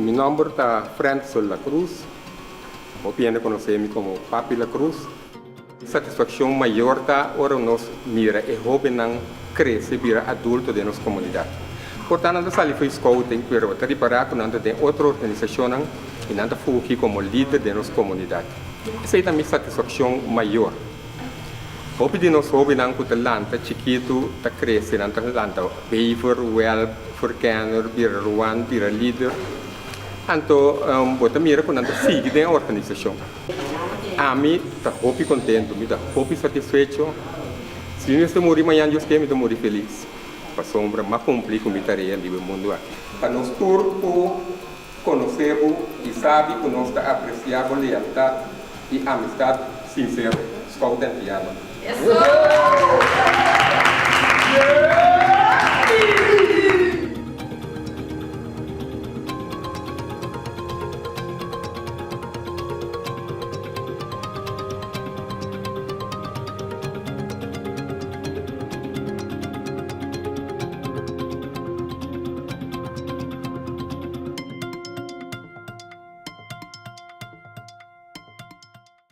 Mi nòmber ta Frensel La Cruz. Hopi hende konosé mi komo Papi La Cruz. Satisfakshon mayor ta ora nos mira e hóbennan krese bira adulto den nos komunidat. Por ta nan ta sali for scouting pero ta ripará ku nan ta den otro organisashonnan i nan ta fungi komo lider den nos komunidat. Esei ta mi satisfakshon mayor. Hopi di nos hóbennan ku ta lanta chikitu ta krese, nan ta lanta bever, wèlp, verkenner, bira ruan, bira lider. Anto bo ta mira ku nan ta sigui den e organisashon. Ami ta hopi kontentu, mi ta hopi satisfecho. Si mi mester muri mañan, Dios ke, mi ta muri felis, pasobra m'a kumpli ku mi tarea riba e mundu aki. Pa nos tur ku Konosé bo i sabi ku nos ta apresiá bo lealtat i amistat sinsero. Scout Antiano.